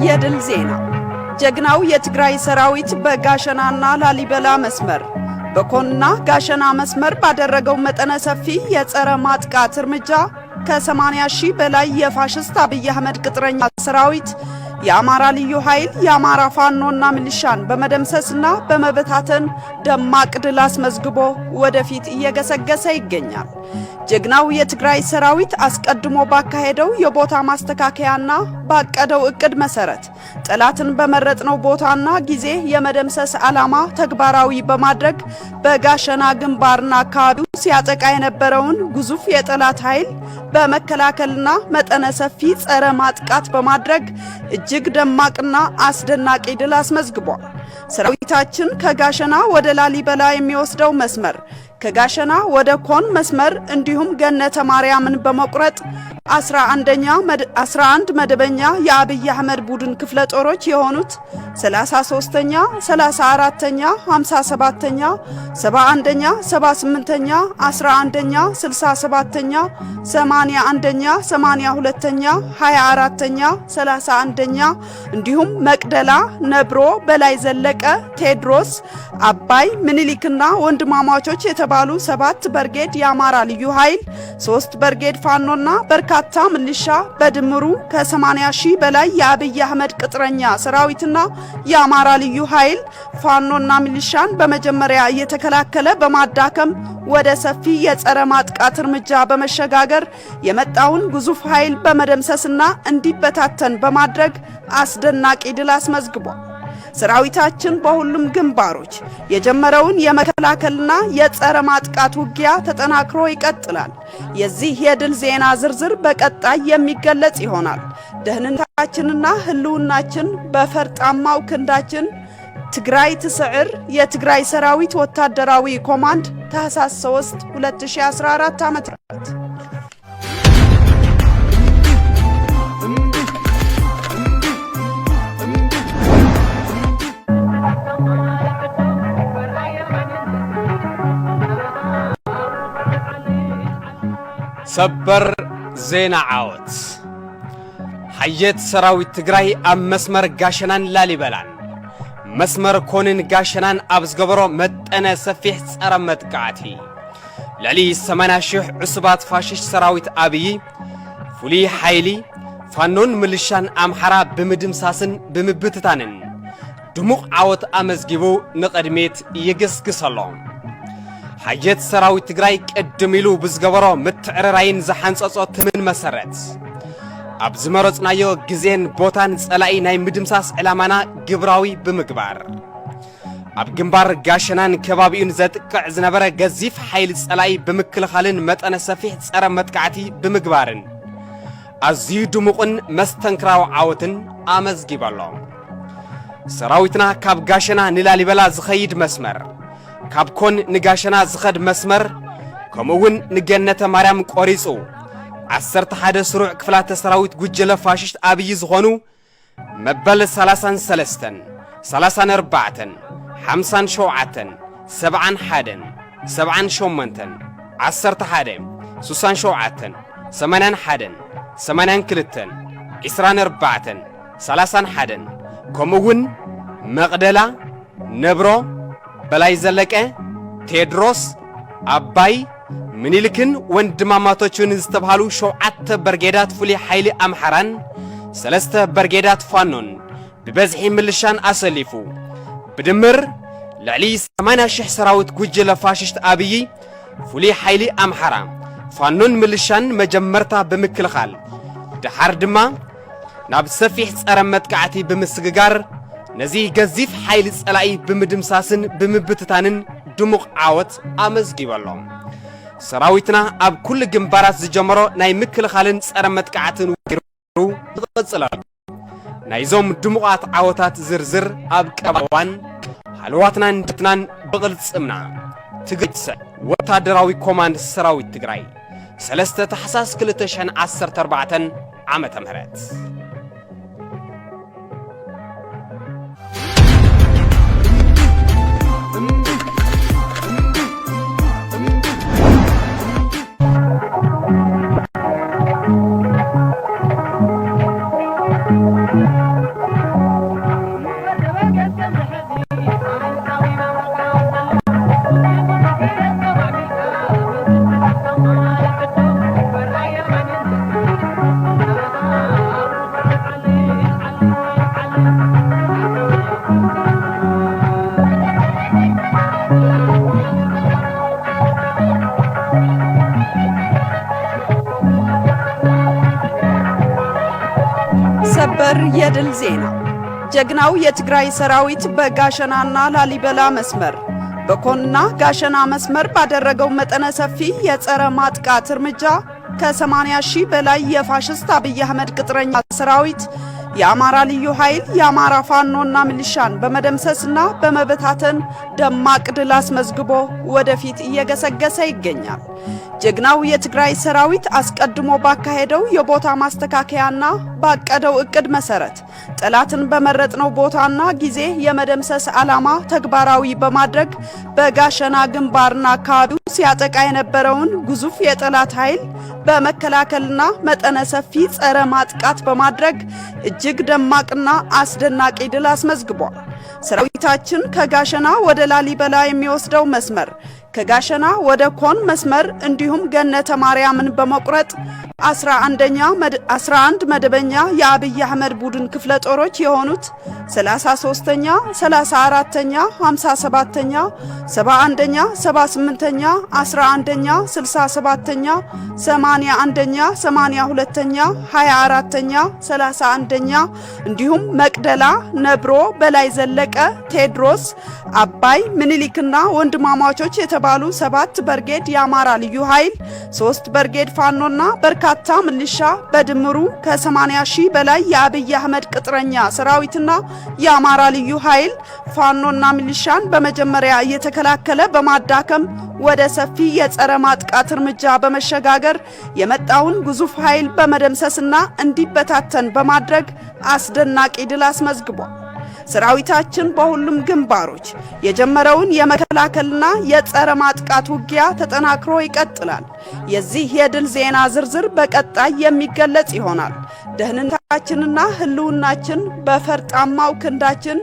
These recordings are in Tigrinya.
የድል ዜና። ጀግናው የትግራይ ሰራዊት በጋሸናና ላሊበላ መስመር፣ በኮንና ጋሸና መስመር ባደረገው መጠነ ሰፊ የጸረ ማጥቃት እርምጃ ከ80 ሺህ በላይ የፋሽስት አብይ አህመድ ቅጥረኛ ሰራዊት፣ የአማራ ልዩ ኃይል፣ የአማራ ፋኖና ሚሊሻን በመደምሰስና በመበታተን ደማቅ ድል አስመዝግቦ ወደፊት እየገሰገሰ ይገኛል። ጀግናው የትግራይ ሰራዊት አስቀድሞ ባካሄደው የቦታ ማስተካከያና ባቀደው እቅድ መሰረት፣ ጠላትን በመረጥነው ቦታና ጊዜ የመደምሰስ ዓላማ ተግባራዊ በማድረግ፣ በጋሸና ግንባርና አካባቢው ሲያጠቃ የነበረውን ግዙፍ የጠላት ኃይል በመከላከልና መጠነ ሰፊ ጸረ ማጥቃት በማድረግ፣ እጅግ ደማቅና አስደናቂ ድል አስመዝግቧል። ሰራዊታችን ከጋሸና ወደ ላሊበላ የሚወስደው መስመር፣ ከጋሸና ወደ ኮን መስመር እንዲሁም ገነተ ማርያምን በመቁረጥ፣ 11ኛ መድ-፣ 11 መደበኛ የአብይ አህመድ ቡድን ክፍለ ጦሮች የሆኑት 33ኛ፣ 34ኛ፣ 57ኛ፣ 71ኛ፣ 78ኛ፣ 11ኛ፣ 67ኛ፣ 81ኛ፣ 82ኛ፣ 24ኛ፣ 31ኛ እንዲሁም መቅደላ፣ ነብሮ፣ በላይ ዘለቀ፣ ቴድሮስ፣ አባይ፣ ምኒልክና ወንድማማቾች የተባሉ ሰባት በርጌድ የአማራ ልዩ ኃይል፣ ሶስት በርጌድ ፋኖና በርካታ ምልሻ፣ በድምሩ ከ80 ሺህ በላይ የአብይ አህመድ ቅጥረኛ ሰራዊትና የአማራ ልዩ ኃይል፣ ፋኖና ሚሊሻን በመጀመሪያ እየተከላከለ በማዳከም፣ ወደ ሰፊ የጸረ ማጥቃት እርምጃ በመሸጋገር፣ የመጣውን ግዙፍ ኃይል በመደምሰስና እንዲበታተን በማድረግ አስደናቂ ድል አስመዝግቧል። ሰራዊታችን በሁሉም ግንባሮች የጀመረውን የመከላከልና የጸረ ማጥቃት ውጊያ ተጠናክሮ ይቀጥላል። የዚህ የድል ዜና ዝርዝር በቀጣይ የሚገለጽ ይሆናል። ደህንነታችንና ህልውናችን በፈርጣማው ክንዳችን። ትግራይ ትስዕር። የትግራይ ሰራዊት ወታደራዊ ኮማንድ፣ ታህሳስ 3 2014 ዓ.ም። ሰበር ዜና ዓወት። ሓየት ሰራዊት ትግራይ ኣብ መስመር ጋሸናን ላሊበላን፣ መስመር ኮንን ጋሸናን ኣብ ዝገበሮ መጠነ ሰፊሕ ጸረ መጥቃዕቲ፣ ልዕሊ 80 ሺሕ ዕሱባት ፋሽስት ሰራዊት ኣብዪ፣ ፍሉይ ሓይሊ፣ ፋኖን ምልሻን ኣምሓራ ብምድምሳስን ብምብትታንን ድሙቕ ዓወት ኣመዝጊቡ ንቕድሚት ይግስግስ ኣሎ። ሓየት ሰራዊት ትግራይ ቅድም ኢሉ ብዝገበሮ ምትዕርራይን ዝሓንጸጾ ትምን መሰረት፣ ኣብ ዝመረጽናዮ ግዜን ቦታን ጸላኢ ናይ ምድምሳስ ዕላማና ግብራዊ ብምግባር፣ ኣብ ግንባር ጋሸናን ከባቢኡን ዘጥቅዕ ዝነበረ ገዚፍ ሓይሊ ጸላኢ ብምክልኻልን መጠነ ሰፊሕ ጸረ መጥቃዕቲ ብምግባርን ኣዝዩ ድሙቕን መስተንክራዊ ዓወትን ኣመዝጊቡ ኣሎ። ሰራዊትና ካብ ጋሸና ንላሊበላ ዝኸይድ መስመር፣ ካብ ኮን ንጋሸና ዝኸድ መስመር፣ ከምኡ እውን ንገነተ ማርያም ቆሪጹ፣ 11 ስሩዕ ክፍላተ ሰራዊት ጉጅለ ፋሽስት ኣብዪ ዝኾኑ መበል 33ን፣ 34ን፣ 57ን፣ 71ን፣ 78ን፣ 11፣ 67ን፣ 81ን፣ 82ን፣ 24ን፣ 31ን፣ ከምኡ እውን መቕደላ፣ ነብሮ፣ በላይ ዘለቀ፣ ቴድሮስ፣ ኣባይ፣ ምኒልክን ወንድማማቶቹን ዝተብሃሉ ሸውዓተ በርጌዳት ፍሉይ ሓይሊ ኣምሓራን ሰለስተ በርጌዳት ፋኖን ብበዝሒ ምልሻን ኣሰሊፉ፣ ብድምር ልዕሊ 80 ሺሕ ሰራዊት ጉጅለ ፋሽስት ኣብዪ፣ ፍሉይ ሓይሊ ኣምሓራ፣ ፋኖን ምልሻን መጀመርታ ብምክልኻል፣ ደሓር ድማ ናብ ሰፊሕ ጸረ መጥቃዕቲ ብምስግጋር፣ ነዚ ገዚፍ ሓይሊ ጸላኢ ብምድምሳስን ብምብትታንን ድሙቕ ዓወት ኣመዝጊቡ ኣሎ። ሰራዊትና ኣብ ኩሉ ግንባራት ዝጀመሮ ናይ ምክልኻልን ጸረ መጥቃዕትን ወጊሩ ይቕጽል ኣሎ። ናይዞም ድሙቓት ዓወታት ዝርዝር ኣብ ቀባዋን ሃለዋትናን ድትናን ብቕልጽምና። ትግርኛ ወታደራዊ ኮማንድ ሰራዊት ትግራይ፣ 3 ታሕሳስ 2014 ዓመተ ምህረት። የድል ዜና። ጀግናው የትግራይ ሰራዊት በጋሸናና ላሊበላ መስመር፣ በኮንና ጋሸና መስመር ባደረገው መጠነ ሰፊ የጸረ ማጥቃት እርምጃ ከ80 ሺህ በላይ የፋሽስት አብይ አህመድ ቅጥረኛ ሰራዊት፣ የአማራ ልዩ ኃይል፣ የአማራ ፋኖና ሚሊሻን በመደምሰስና በመበታተን ደማቅ ድል አስመዝግቦ ወደፊት እየገሰገሰ ይገኛል። ጀግናው የትግራይ ሰራዊት አስቀድሞ ባካሄደው የቦታ ማስተካከያና ባቀደው እቅድ መሰረት፣ ጠላትን በመረጥነው ቦታና ጊዜ የመደምሰስ ዓላማ ተግባራዊ በማድረግ፣ በጋሸና ግንባርና አካባቢው ሲያጠቃ የነበረውን ግዙፍ የጠላት ኃይል በመከላከልና መጠነ ሰፊ ጸረ ማጥቃት በማድረግ፣ እጅግ ደማቅና አስደናቂ ድል አስመዝግቧል። ሰራዊታችን ከጋሸና ወደ ላሊበላ የሚወስደው መስመር፣ ከጋሸና ወደ ኮን መስመር እንዲሁም ገነተ ማርያምን በመቁረጥ፣ 11ኛ መድ-፣ 11 መደበኛ የአብይ አህመድ ቡድን ክፍለ ጦሮች የሆኑት 33ኛ፣ 34ኛ፣ 57ኛ፣ 71ኛ፣ 78ኛ፣ 11ኛ፣ 67ኛ፣ 81ኛ፣ 82ኛ፣ 24ኛ፣ 31ኛ እንዲሁም መቅደላ፣ ነብሮ፣ በላይ ዘለቀ፣ ቴድሮስ፣ አባይ፣ ምኒልክና ወንድማማቾች የተባሉ ሰባት በርጌድ የአማራ ልዩ ኃይል፣ ሶስት በርጌድ ፋኖና በርካታ ምልሻ፣ በድምሩ ከ80 ሺህ በላይ የአብይ አህመድ ቅጥረኛ ሰራዊትና የአማራ ልዩ ኃይል፣ ፋኖና ሚሊሻን በመጀመሪያ እየተከላከለ በማዳከም፣ ወደ ሰፊ የጸረ ማጥቃት እርምጃ በመሸጋገር፣ የመጣውን ግዙፍ ኃይል በመደምሰስና እንዲበታተን በማድረግ አስደናቂ ድል አስመዝግቧል። ሰራዊታችን በሁሉም ግንባሮች የጀመረውን የመከላከልና የጸረ ማጥቃት ውጊያ ተጠናክሮ ይቀጥላል። የዚህ የድል ዜና ዝርዝር በቀጣይ የሚገለጽ ይሆናል። ደህንነታችንና ህልውናችን በፈርጣማው ክንዳችን።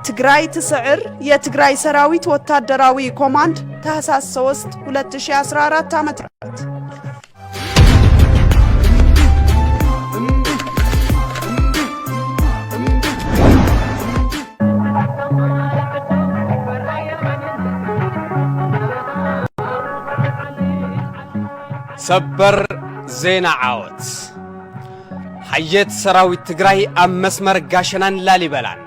ትግራይ ትስዕር። የትግራይ ሰራዊት ወታደራዊ ኮማንድ፣ ታህሳስ 3 2014 ዓ.ም። ሰበር ዜና ዓወት። ሓየት ሰራዊት ትግራይ ኣብ መስመር ጋሸናን ላሊበላን፣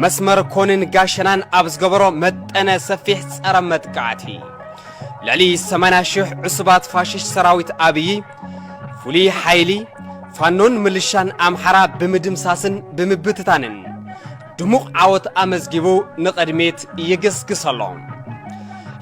መስመር ኮንን ጋሸናን ኣብ ዝገበሮ መጠነ ሰፊሕ ጸረ መጥቃዕቲ፣ ልዕሊ 80 ሺሕ ዕሱባት ፋሽስት ሰራዊት ኣብይ፣ ፍሉይ ሓይሊ፣ ፋኖን ምልሻን ኣምሓራ ብምድምሳስን ብምብትታንን ድሙቕ ዓወት ኣመዝጊቡ ንቕድሚት ይግስግስ ኣሎ።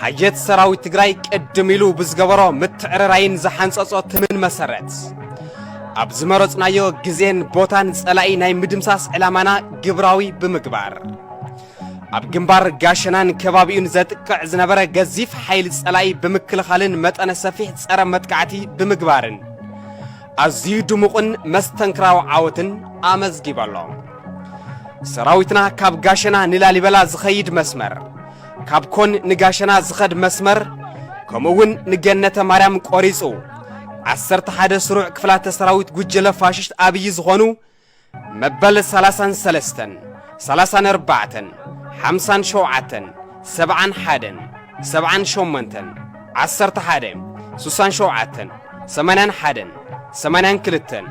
ሓየት ሰራዊት ትግራይ ቅድም ኢሉ ብዝገበሮ ምትዕርራይን ዝሓንጸጾ ትምን መሰረት፣ ኣብ ዝመረጽናዮ ግዜን ቦታን ጸላኢ ናይ ምድምሳስ ዕላማና ግብራዊ ብምግባር፣ ኣብ ግንባር ጋሸናን ከባቢኡን ዘጥቅዕ ዝነበረ ገዚፍ ሓይሊ ጸላኢ ብምክልኻልን መጠነ ሰፊሕ ጸረ መጥቃዕቲ ብምግባርን ኣዝዩ ድሙቕን መስተንክራዊ ዓወትን ኣመዝጊቡ ኣሎ። ሰራዊትና ካብ ጋሸና ንላሊበላ ዝኸይድ መስመር፣ ካብ ኮን ንጋሸና ዝኸድ መስመር፣ ከምኡ እውን ንገነተ ማርያም ቆሪጹ፣ 11 ስሩዕ ክፍላተ ሰራዊት ጉጅለ ፋሽስት ኣብይ ዝኾኑ መበል 33ን፣ 34ን፣ 57ን፣ 71፣ 78ን፣ 11፣ 67ን፣ 81ን፣ 82ን፣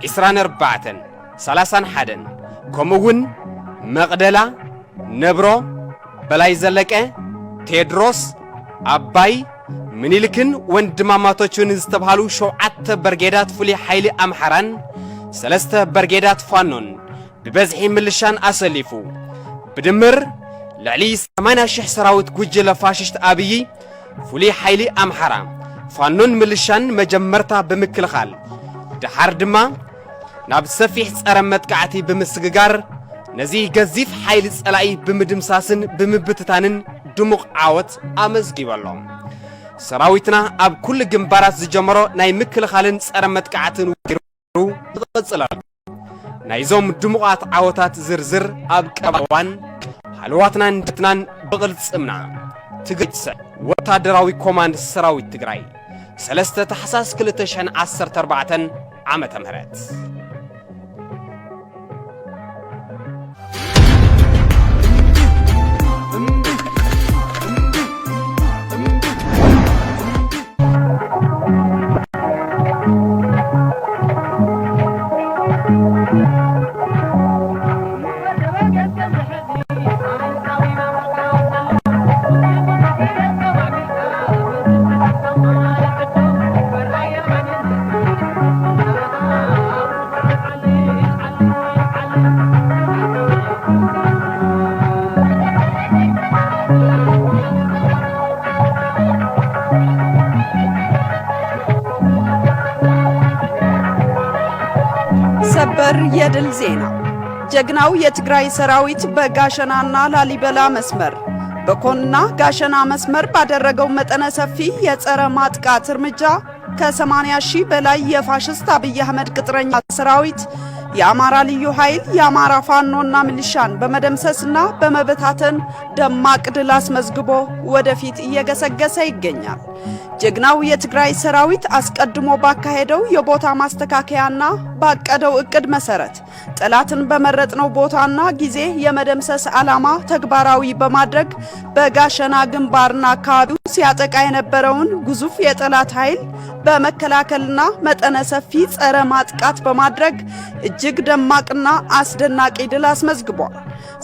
24ን፣ 31ን፣ ከምኡ እውን መቕደላ፣ ነብሮ፣ በላይ ዘለቀ፣ ቴድሮስ፣ ኣባይ፣ ምኒልክን ወንድማማቶቹን ዝተብሃሉ ሸውዓተ በርጌዳት ፍሉይ ሓይሊ ኣምሓራን ሰለስተ በርጌዳት ፋኖን ብበዝሒ ምልሻን ኣሰሊፉ፣ ብድምር ልዕሊ 80 ሺሕ ሰራዊት ጉጅለ ፋሽስት ኣብይ፣ ፍሉይ ሓይሊ ኣምሓራ፣ ፋኖን ምልሻን መጀመርታ ብምክልኻል፣ ደሓር ድማ ናብ ሰፊሕ ጸረ መጥቃዕቲ ብምስግጋር፣ ነዚ ገዚፍ ሓይሊ ጸላኢ ብምድምሳስን ብምብትታንን ድሙቕ ዓወት ኣመዝጊቡ ኣሎ። ሰራዊትና ኣብ ኩሉ ግንባራት ዝጀመሮ ናይ ምክልኻልን ጸረ መጥቃዕትን ወጊሩ ይቕጽል ኣሎ። ናይዞም ድሙቓት ዓወታት ዝርዝር ኣብ ቀባዋን ሃለዋትናን ድትናን ብቕልጽምና። ትግርኛ ወታደራዊ ኮማንድ ሰራዊት ትግራይ፣ 3 ታሕሳስ 2014 ዓመተ ምህረት። ሰበር የድል ዜና። ጀግናው የትግራይ ሰራዊት በጋሸናና ላሊበላ መስመር፣ በኮንና ጋሸና መስመር ባደረገው መጠነ ሰፊ የጸረ ማጥቃት እርምጃ ከ80 ሺህ በላይ የፋሽስት አብይ አህመድ ቅጥረኛ ሰራዊት፣ የአማራ ልዩ ኃይል፣ የአማራ ፋኖና ሚሊሻን በመደምሰስና በመበታተን ደማቅ ድል አስመዝግቦ ወደፊት እየገሰገሰ ይገኛል። ጀግናው የትግራይ ሰራዊት አስቀድሞ ባካሄደው የቦታ ማስተካከያና ባቀደው እቅድ መሰረት፣ ጠላትን በመረጥነው ቦታና ጊዜ የመደምሰስ ዓላማ ተግባራዊ በማድረግ፣ በጋሸና ግንባርና አካባቢው ሲያጠቃ የነበረውን ግዙፍ የጠላት ኃይል በመከላከልና መጠነ ሰፊ ጸረ ማጥቃት በማድረግ፣ እጅግ ደማቅና አስደናቂ ድል አስመዝግቧል።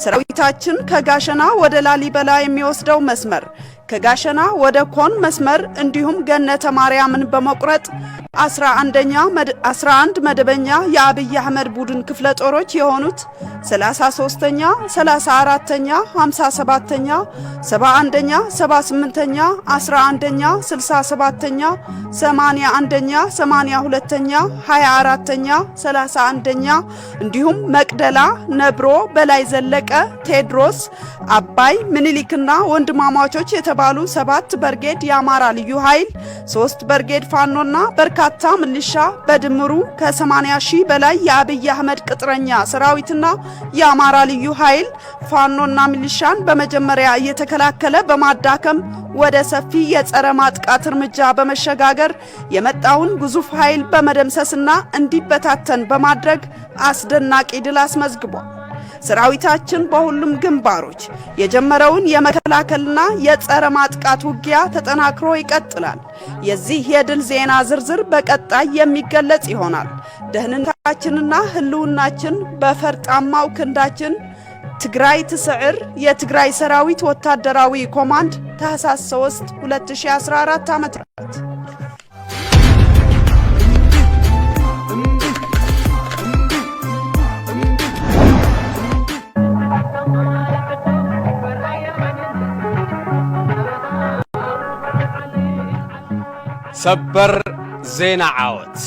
ሰራዊታችን ከጋሸና ወደ ላሊበላ የሚወስደው መስመር፣ ከጋሸና ወደ ኮን መስመር እንዲሁም ገነተ ማርያምን በመቁረጥ፣ 11ኛ መድ-፣ 11 መደበኛ የአብይ አህመድ ቡድን ክፍለ ጦሮች የሆኑት 33ኛ፣ 34ኛ፣ 57ኛ፣ 71ኛ፣ 78ኛ፣ 11ኛ፣ 67ኛ፣ 81ኛ፣ 82ኛ፣ 24ኛ፣ 31ኛ እንዲሁም መቅደላ፣ ነብሮ፣ በላይ ዘለቀ፣ ቴድሮስ፣ አባይ፣ ምኒልክና ወንድማማቾች የተባሉ ሰባት በርጌድ የአማራ ልዩ ኃይል፣ ሶስት በርጌድ ፋኖና በርካታ ምልሻ፣ በድምሩ ከ80 ሺህ በላይ የአብይ አህመድ ቅጥረኛ ሰራዊትና የአማራ ልዩ ኃይል፣ ፋኖና ሚሊሻን በመጀመሪያ እየተከላከለ በማዳከም፣ ወደ ሰፊ የጸረ ማጥቃት እርምጃ በመሸጋገር፣ የመጣውን ግዙፍ ኃይል በመደምሰስና እንዲበታተን በማድረግ አስደናቂ ድል አስመዝግቧል። ሰራዊታችን በሁሉም ግንባሮች የጀመረውን የመከላከልና የጸረ ማጥቃት ውጊያ ተጠናክሮ ይቀጥላል። የዚህ የድል ዜና ዝርዝር በቀጣይ የሚገለጽ ይሆናል። ደህንነታችንና ህልውናችን በፈርጣማው ክንዳችን። ትግራይ ትስዕር። የትግራይ ሰራዊት ወታደራዊ ኮማንድ፣ ታህሳስ 3 2014 ዓመተ ምህረት። ሰበር ዜና ዓወት።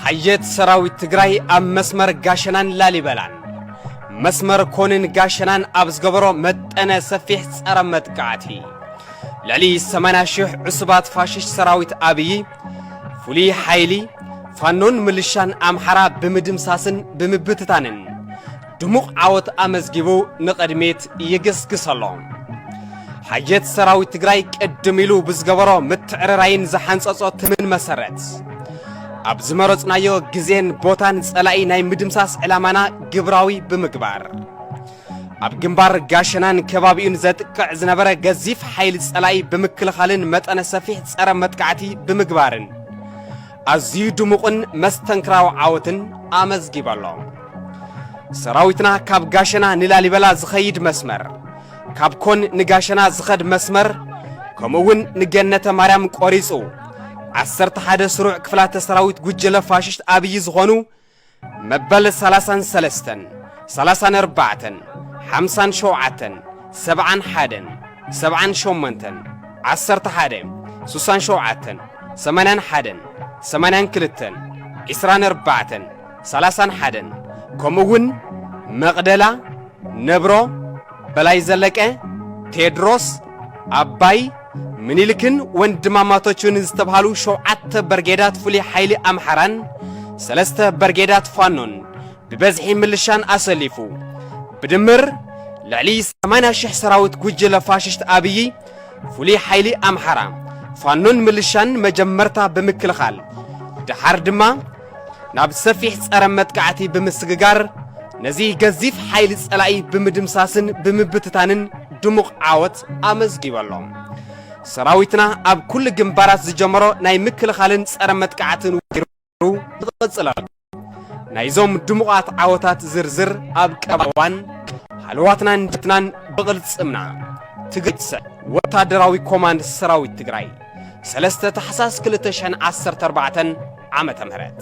ሓየት ሰራዊት ትግራይ ኣብ መስመር ጋሸናን ላሊበላን፣ መስመር ኮንን ጋሸናን ኣብ ዝገበሮ መጠነ ሰፊሕ ጸረ መጥቃዕቲ፣ ልዕሊ 80 ሺሕ ዕሱባት ፋሽስት ሰራዊት ኣብይ፣ ፍሉይ ሓይሊ፣ ፋኖን ምልሻን ኣምሓራ ብምድምሳስን ብምብትታንን ድሙቕ ዓወት ኣመዝጊቡ ንቕድሚት ይግስግስ ኣሎ። ሓየት ሰራዊት ትግራይ ቅድም ኢሉ ብዝገበሮ ምትዕርራይን ዝሓንጸጾ ትምን መሰረት፣ ኣብ ዝመረጽናዮ ግዜን ቦታን ጸላኢ ናይ ምድምሳስ ዕላማና ግብራዊ ብምግባር፣ ኣብ ግንባር ጋሸናን ከባቢኡን ዘጥቅዕ ዝነበረ ገዚፍ ሓይሊ ጸላኢ ብምክልኻልን መጠነ ሰፊሕ ጸረ መጥቃዕቲ ብምግባርን ኣዝዩ ድሙቕን መስተንክራዊ ዓወትን ኣመዝጊበ ኣሎ። ሰራዊትና ካብ ጋሸና ንላሊበላ ዝኸይድ መስመር፣ ካብ ኮን ንጋሸና ዝኸድ መስመር፣ ከምኡ እውን ንገነተ ማርያም ቆሪጹ፣ 11 ስሩዕ ክፍላተ ሰራዊት ጉጅለ ፋሽስት ኣብይ ዝኾኑ መበል 33ን፣ 34ን፣ 57ን፣ 71ን፣ 78ን፣ 11፣ 67ን፣ 81ን፣ 82ን፣ 24ን፣ 31ን፣ ከምኡ እውን መቕደላ፣ ነብሮ፣ በላይ ዘለቀ፣ ቴድሮስ፣ ኣባይ፣ ምኒልክን ወንድማማቶቹን ዝተብሃሉ ሸውዓተ በርጌዳት ፍሉይ ሓይሊ ኣምሓራን ሰለስተ በርጌዳት ፋኖን ብበዝሒ ምልሻን ኣሰሊፉ፣ ብድምር ልዕሊ 80 ሺሕ ሰራዊት ጉጅለ ፋሽስት ኣብይ፣ ፍሉይ ሓይሊ ኣምሓራ፣ ፋኖን ምልሻን መጀመርታ ብምክልኻል፣ ደሓር ድማ ናብ ሰፊሕ ጸረ መጥቃዕቲ ብምስግጋር፣ ነዚ ገዚፍ ሓይሊ ጸላኢ ብምድምሳስን ብምብትታንን ድሙቕ ዓወት ኣመዝጊበ ኣሎ። ሰራዊትና ኣብ ኩሉ ግንባራት ዝጀመሮ ናይ ምክልኻልን ጸረ መጥቃዕትን ወጊሩ ይቕጽል ኣሎ። ናይዞም ድሙቓት ዓወታት ዝርዝር ኣብ ቀባዋን ሃለዋትናን ድትናን ብቕልጽምና። ትግርኛ ወታደራዊ ኮማንድ ሰራዊት ትግራይ፣ 3 ታሕሳስ 2014 ዓመተ ምህረት።